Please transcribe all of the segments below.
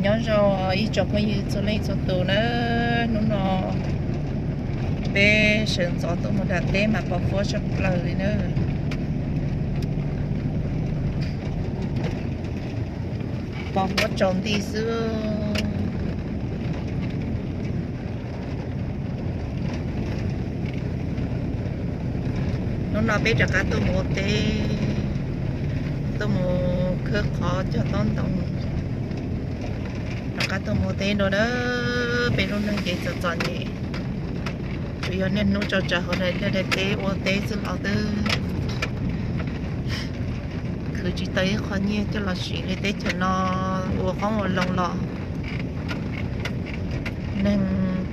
Nyob zoo ib tsoom phooj ywg txhua leej txhua tus na, hnub no peb sawv ntxov tuaj mus nram teb mas pos huab tshaj plaws li na. Pos huab tsaus nti xwb. Hnub no peb rov qab tuaj mus ua teb, tuaj mus khawb qhov cog tob ntoo, rov qab tuaj mus ua teb dua na. Peb lub neej ces txom txom nyem, tsuas yog niaj hnub tso tsawg hauv daim liaj daim teb ua teb xwb los twb khwv tsis tau ib qho nyiaj coj los siv li. Teb chaws no ua qoob ua loo los neeg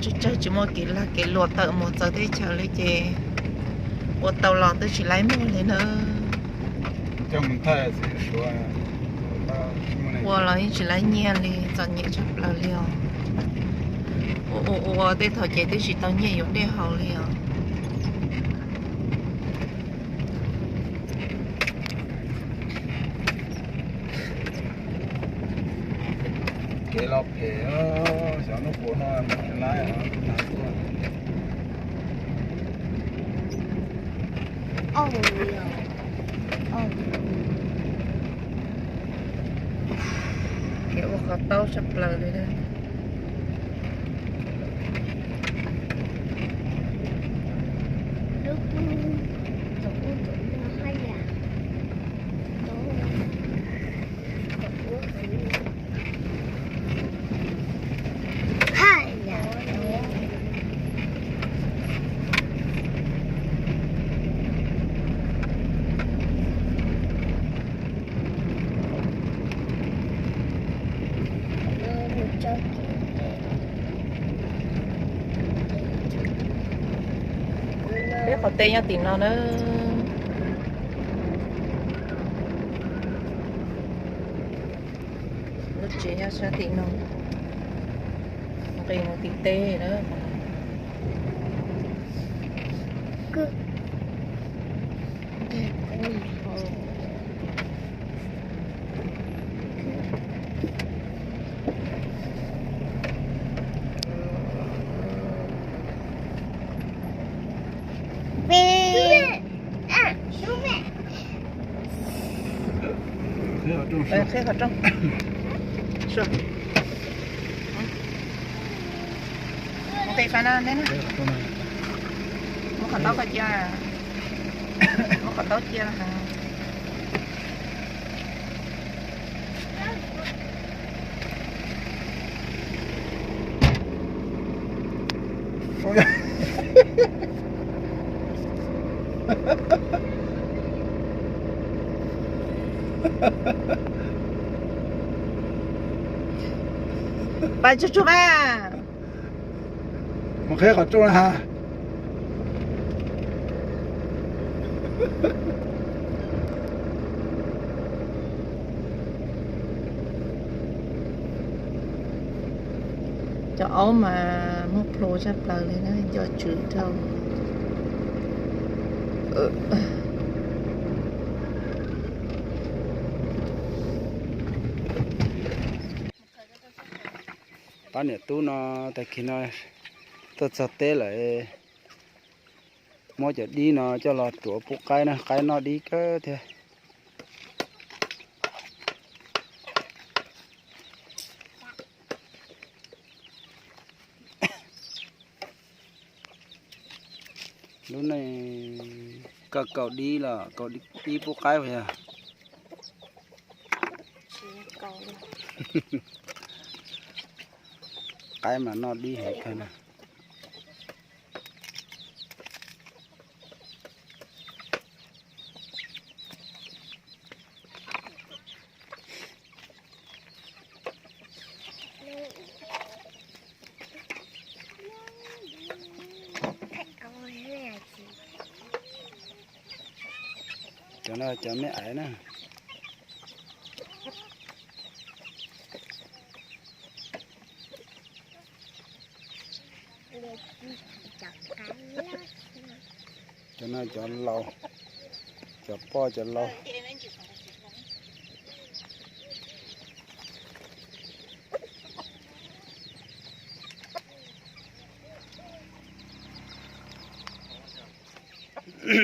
tsawg tsawg tsis muaj kev lag kev luam tawm mus txawv teb chaws li ces ua tau los twb tsis laib muag li na. Ua los yeej tsis laib nyiaj li, txom nyem tshaj plaws li os. Ua ua ua tej thaum ces twb tsis tau nyiaj yuav dej haus li os. Kev los phem, xyov hnub puas no mus tsis laib os, tus nas tuaj. Kev ua qhov taub tshaj plaws li na. Peb qhov teb nyob tim no na. Lub tsev nyob sab tim no, nqis mus tim teb na. Qhib qhov rooj. Mus qhib qhov no ne. Muab qhov taub koj cia. Muab qhov taub cia. Pais tsuag tsuag mas. Mus qhib qhov rooj na ha. Cov aub mas muab plhu tshaj plaws li na, nco tswv rau. Pab niam tub no tag kis no tuaj txog teb lawm, muab cov dib no coj los ruam pub qaib na, qaib noj dib kawg thiab. Lub neej koj kaus dib los kaus dib pub qaib puas yog? Qaib mas noj dib heev kawg na. Cov no cov me aiv na. Cov no cov laus, cov poj cov laus. Cov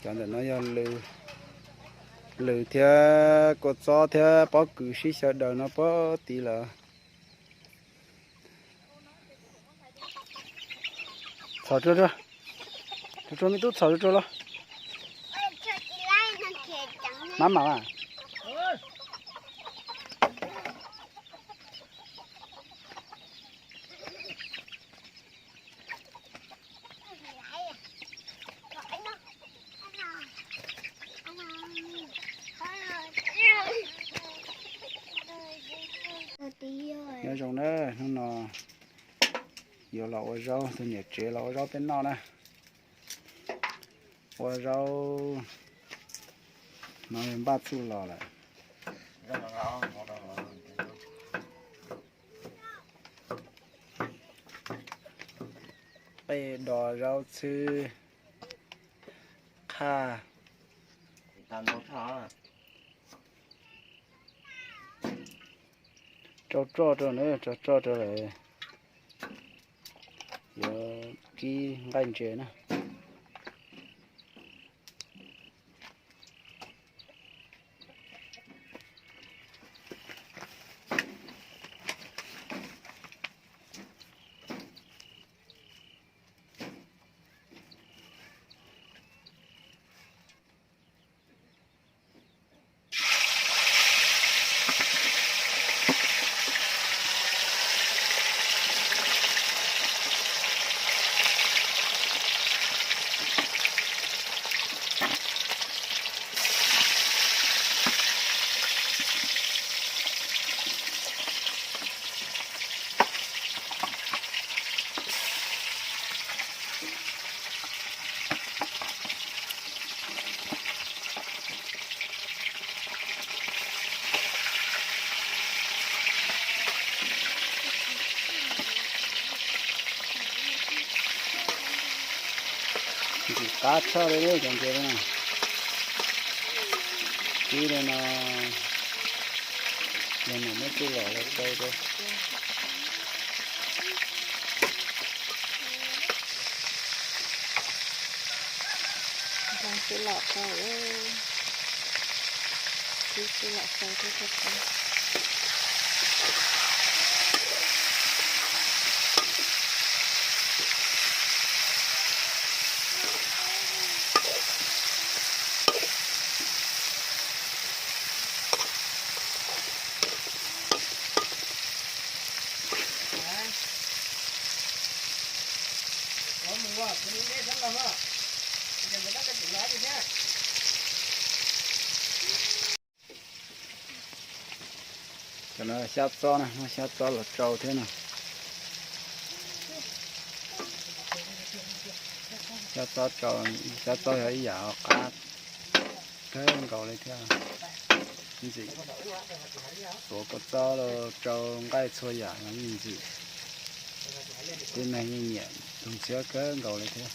ntawm no yog lws, lws thiab kua txob thiab pob kws sib xyaw daws no pob tid lawm. Txhom rua rua, rua rua me tub, txhom rua rua los. Mab mam. Nyob zoo na, hnub no yuav los ua zaub, tus niam tsev los ua zaub peb noj na. Ua zaub no npaj txuj los lawm. Qej, dos, zaub, txhwb, qhaj. Rau roj rau na, rau roj rau lawm. Yuav kib nqaij ntses na. Ntxim qab tshaj li cov ntses no. Kib li no, yog mus muab tsuj lom los rau rau. Tsuj lom rau, tsuj lom rau rau rau. Cov no xyab txob na, muab xyab txob los tsau thiab na. Xyab txob tsau, xyab txob yog ib yam qab kawg nkaus li thiab. Ntxim, tuav kua txob los rau nqaij txhua yam los ntxim. Tib neeg yeej nyiam tus ntxhiab kawg nkaus li thiab.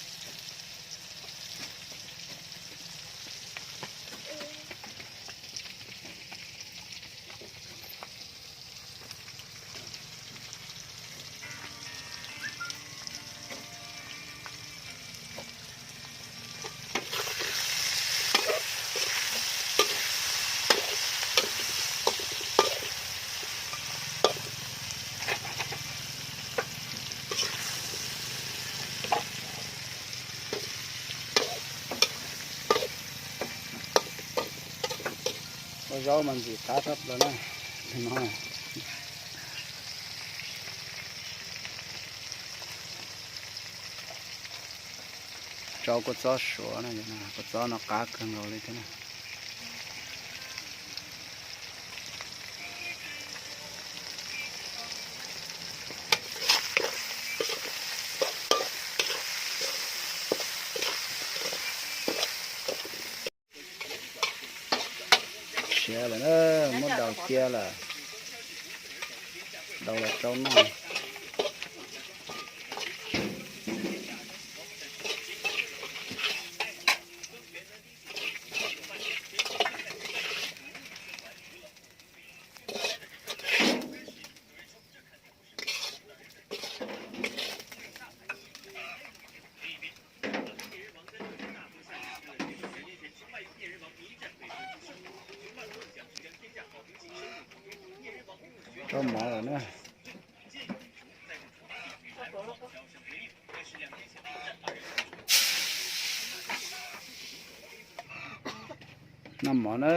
Ua zaub mas ntxim qab tshaj plaws na. Tsau kua txob suav na, kua txob no qab kawg nkaus li thiab na. Siav lawm na, muab daus cia lawm, daus los rau noj. Rau mov lawm na. Noj mov na,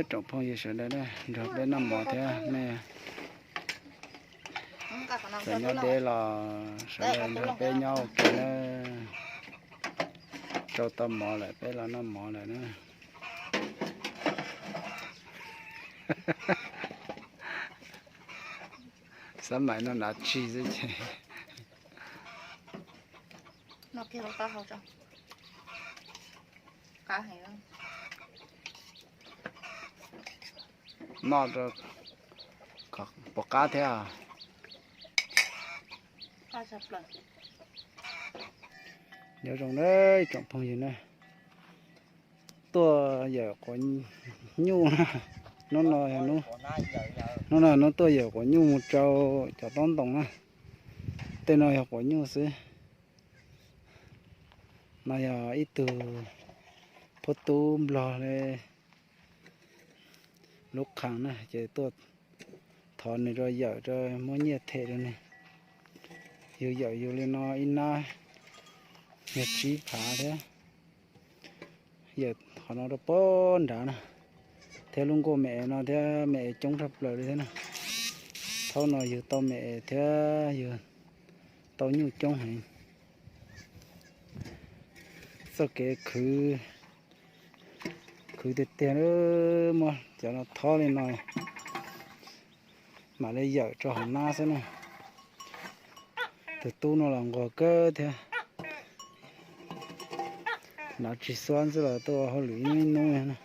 tsoom phooj ywg sawv daws na, nrog peb noj mov thiab nej. Cov nyob deb los sawv daws nrog peb nyob ua ke na. Rau tau mov lawm peb los noj mov lawm na. Xab maim no nav tsi xwb ces. Noj rau puas qab thiab. Nyob zoo na tsoom phooj ywg na, tuaj yawm quav nyuj. Hnub no, hnub no hnub tuaj yawm quav nyuj mus rau cov taub ntoo na. Tej no yog quav nyuj xwb. No yog ib tug phub tub nplog li lub qhas na ces tuaj thov nws rau yawm rau muab nyiaj them rau nws. Yus yawm yus li no ib nab yog tsib phav thiab. Yawm qhov no rau pem nrad na, thiab lub nkuaj me es no thiab me es coob tshaj plaws li thiab na. Thaum no yus tau me es thiab yus tau nyuj coob heev. Txoj kev khwv, khwv tiag tiag, muab cov no thob li no mam li yawm rau hauv nab xwb na. Tus tub no los nquag kawg thiab, nav tsi xuab xwb los tuaj ua hauj lwm ib hnub ib hnub na.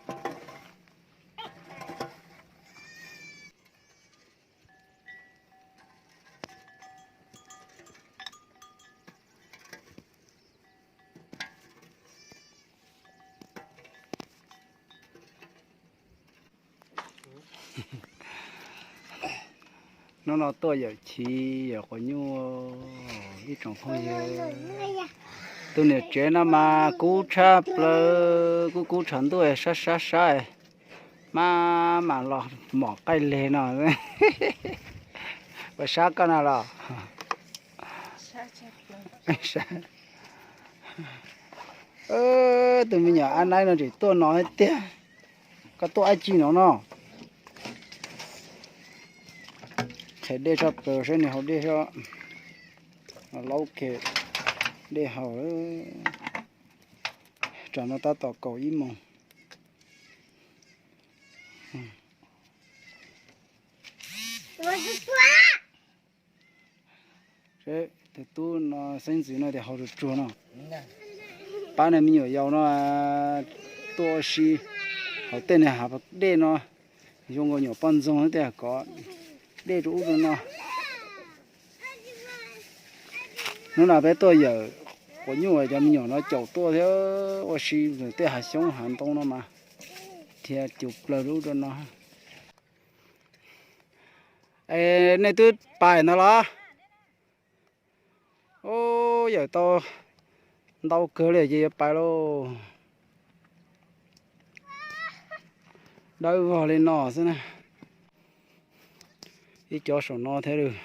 Hnub no tuaj yawm chiv yawm quav nyuj ib tsoom phooj ywg. Tus niam tsev no mas kub tshaj plaws, kub kub tshav ntuj sab sab sab, maj mam los mom qaij leg no. Puas sab koj na los? Tus me nyuam ab naib no tseem tuaj no tiag. Koj tuaj ab tsi no no? Qhia dej tshaj plaws saib nws haus dej, laub ke dej haus. Tsam no tab tom kaum ib moos. Tus tub no xeeb ntxwv no tias haus tsuag tsuag no. Pab niag me nyuam yaus no tuaj ua si hauv tej niag hav dej no, zoo nkaus nyuam poj ntxoog tej kov dej rau ub rau no. Hnub no peb tuaj yawm quav nyuj, cov me nyuam no caum tuaj thiab ua si tej hav xyoob hav ntoo no mas dhia cuv plaws rau ub rau no. Es nej twb pais ntawd los? Ub, yawm tau ntau kawg li ces yuav pais lauj. Dawb vog li no xwb na. Ib co saum no thiab lawm.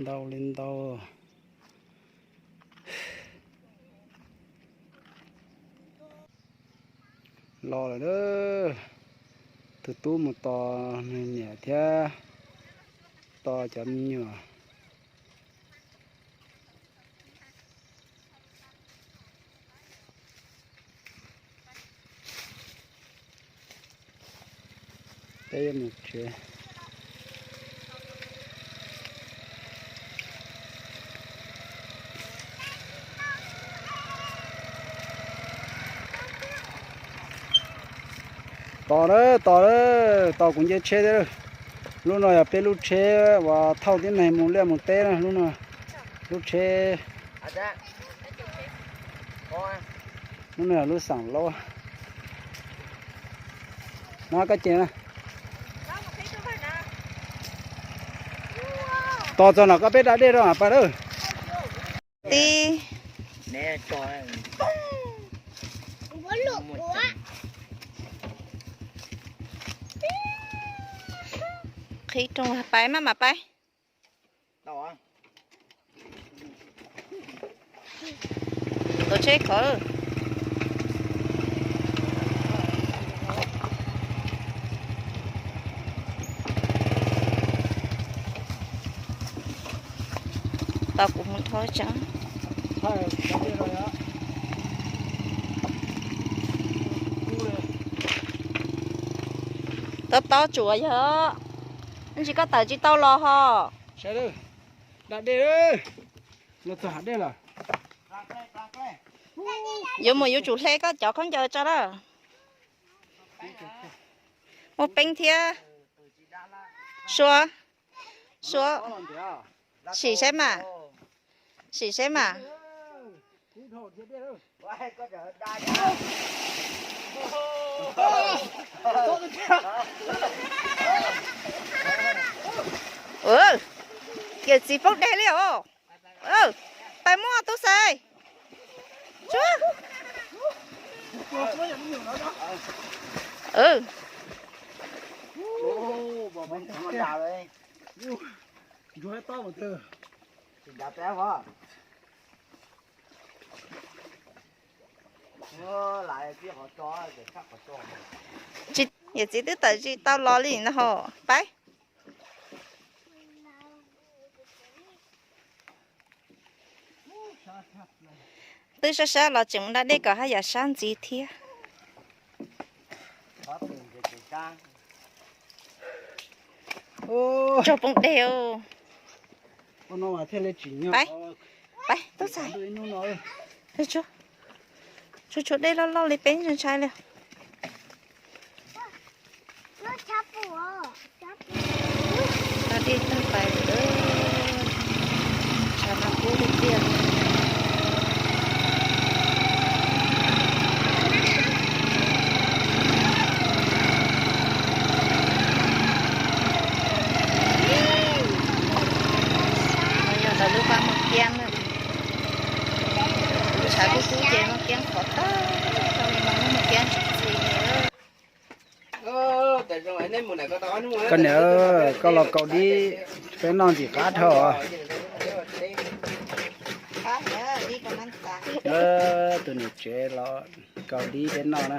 Ntau li ntau. Los lawm, tus tub mus tos nws niam thiab tos cov me nyuam. Peb yuav mus tsev. Tos lawm, tos lawm, tos kuv nce tsheb thiab. Lub no yog peb lub tsheb uas thauj tib neeg mus liaj mus teb na, lub no. Lub tsheb, lub no yog lub xeem laub. No koj ces na. Tos txog no koj peb da dej rau pais lawm. Tib. qhib rooj pais mas mam pais. Tuav tsheb khov. Tau kuv mus dhau tseeb. Tob tob tsuas yog. Ntsis koj tawm tsis tau los ho. Yuav mus yuav tsum hle koj cov khaub ncaws tso lawm. Muaj peeb thiab. Sua, Sua, sim saib mas, sim saib mas. Yawm txiv poob deg li os. Pais muaj tub xaiv. Yawm txiv twb tawm tsis tau los li no ho. Pab. Twb sab sab los tseem mus da dej kom haj yam sab ntxiv thiab. Tsaug poob deg. Pab, pab tub xaiv. Tshuav, tshuav dej loj loj li peb ntshai li. Tag dej tag pais lawm, tshav mas kub tiag tiag. No yog ntawm lub pab Muaj Kiab na. Tshav kub kub ces Muaj Kiab qhuav tag, zoo li no Muaj Kiab tsis txi li. Koj niam, koj los kaus dib peb noj ntxim qab dhau. Tus niam tsev los kaus dib peb noj na.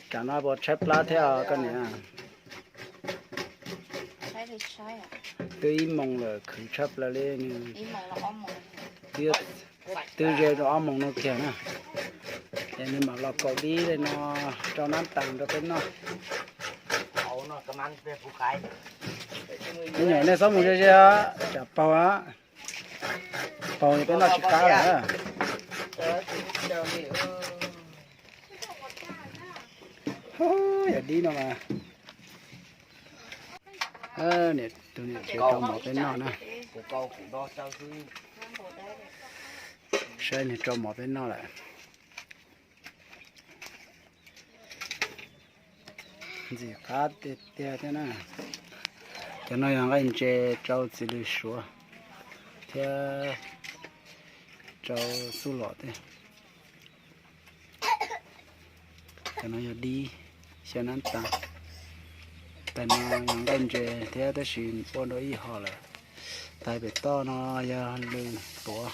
Tsam no puas tshaib plab thiab os koj niam? Twb ib moos lawm, khwv tshaj plaws li nws. Twb ze rau ob moos no kiag na. Es nws mam los kaus dib li no rau nab tas rau peb noj. Me nyuam nej txhob mus ze ze, tsam paug, paug peb noj tsis qab lawm. Yog dib no mas. Tus niam tsev rau mov peb noj na. Saib nws rau mov peb noj lawm. Ntxim qab tiag tiag thiab na. Cov no yog nqaij ntses rau txiv lws suav thiab rau xub los thiab. Cov no yog dib, xya nab tas. Tais no yog nqaij ntses thiab tab sis ua rau ib hom lawm. Tais pem toj no yog lws tuav.